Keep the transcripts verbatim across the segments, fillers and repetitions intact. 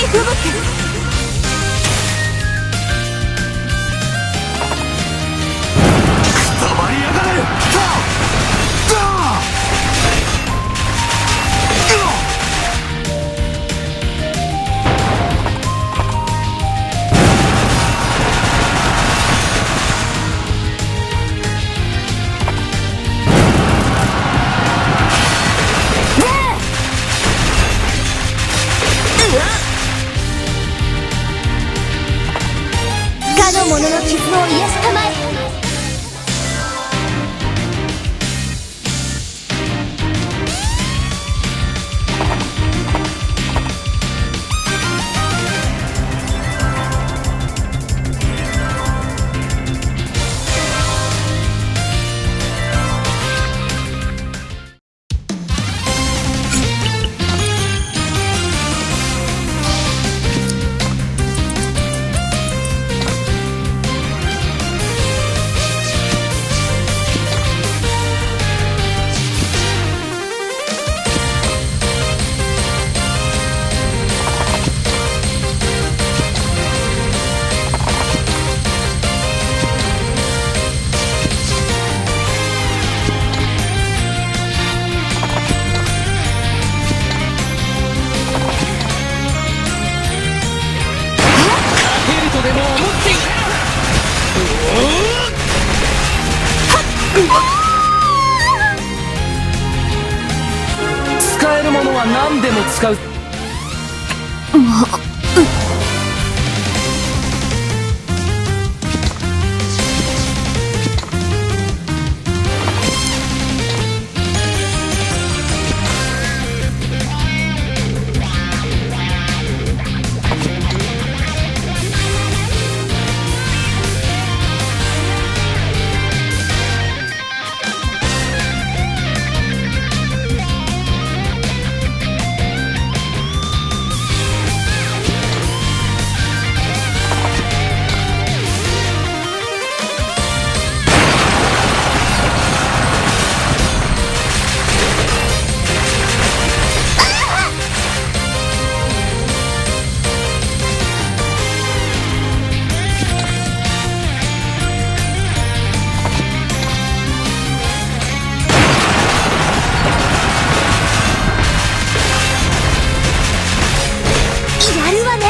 くたばりやがれ！かの者の傷を癒したまえ。勝てるとでも思っていたのか？使えるものは何でも使う。やるわね。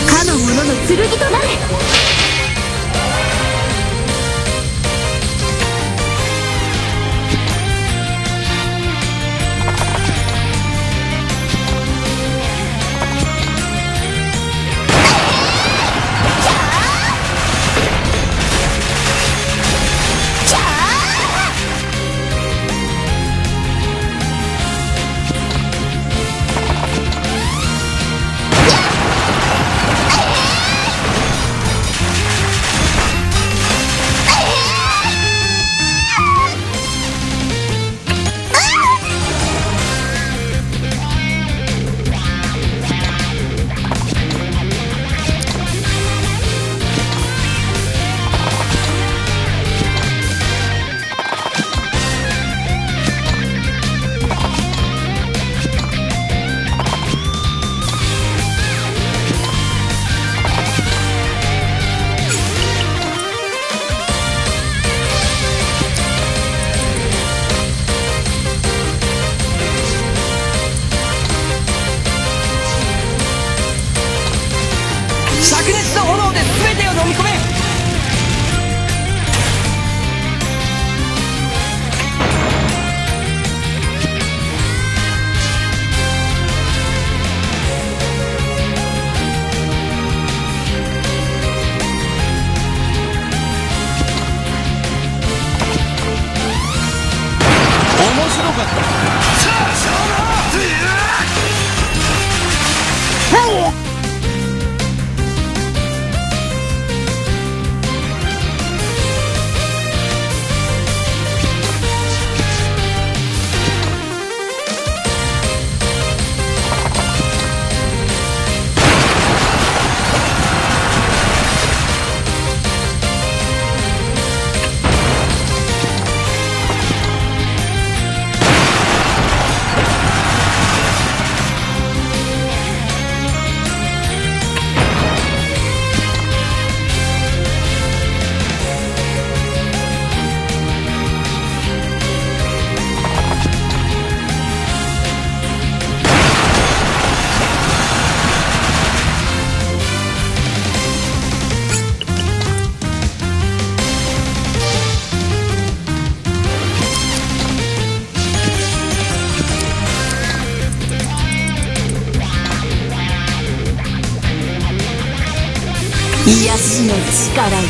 かの者の剣となれ。灼熱の炎で全てを飲み込め。面白かった。さあ、勝負だ。癒しの力よ。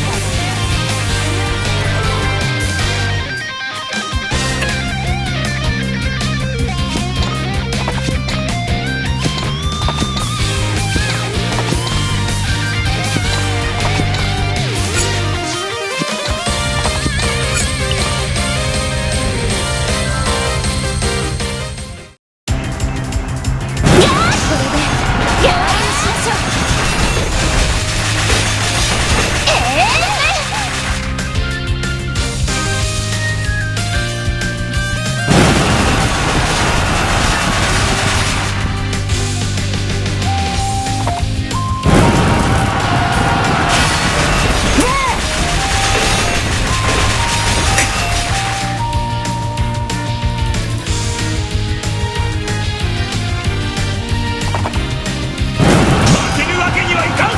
負けるわけにはいかんか！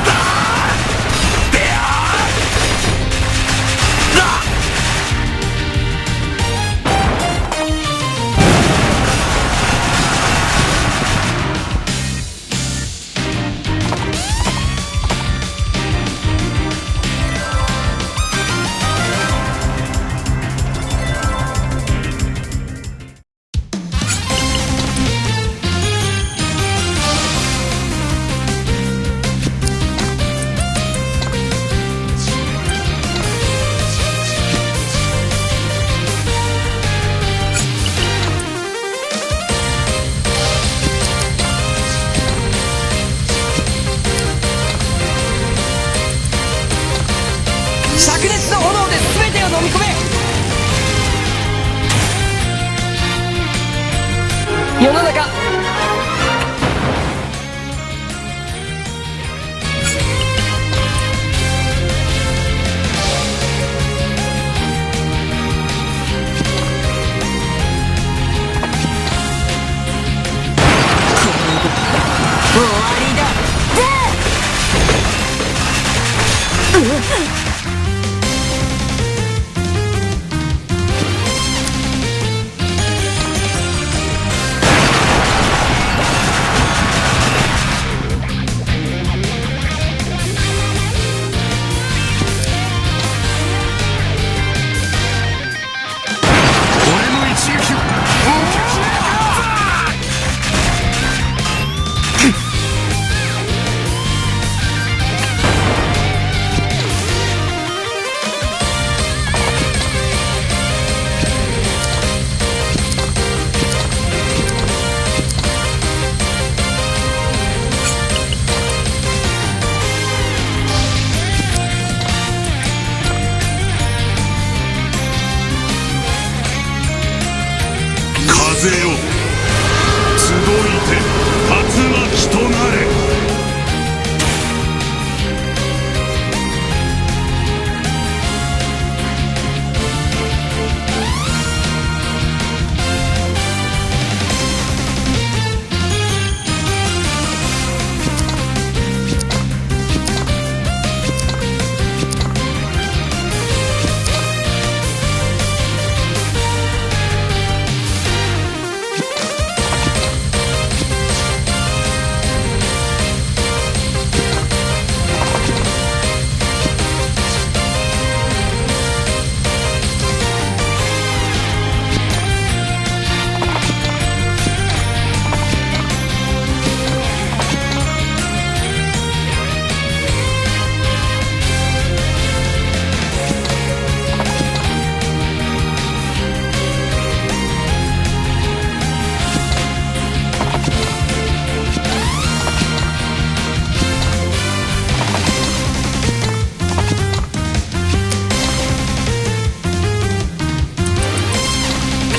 であー！だ！灼熱の炎で全てを飲み込め。世の中。終わりだ。俺の一撃を受け止めるか！風よ、集いて、龍鳴きとなれ。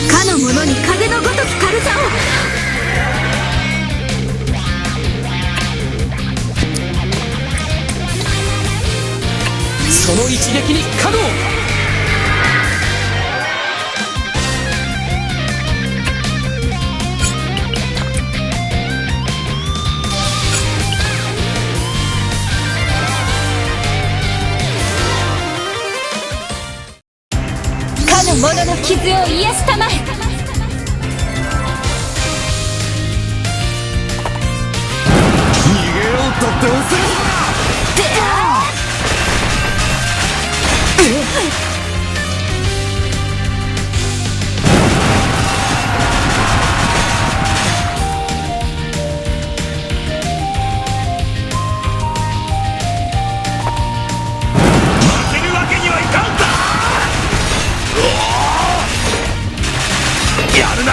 かの者に風のごとき軽さを。その一撃に不可能。かの者の傷を癒やすたまえ。逃げようったって恐れるな。であやるな。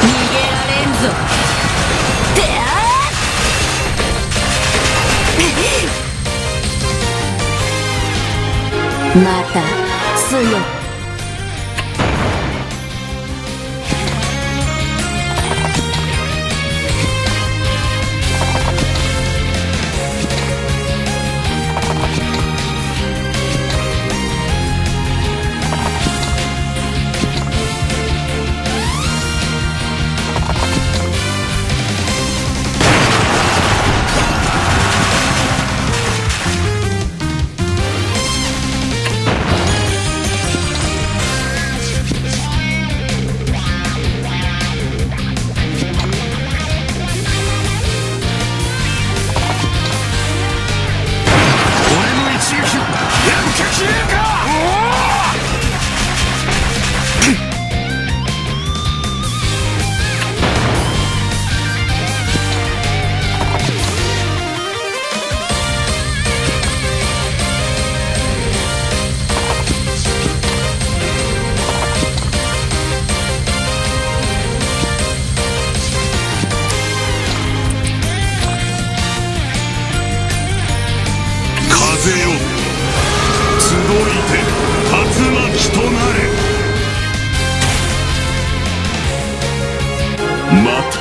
逃げられんぞ。てあ！ また強く。 俺の一撃、全部消えるか！ 風よ、集いて、龍鳴となれ。待て。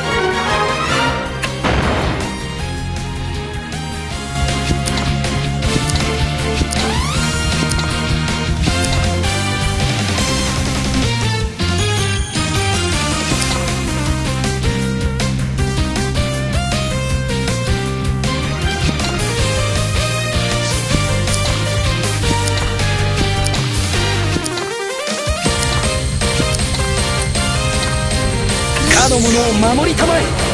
かの者を守りたまえ。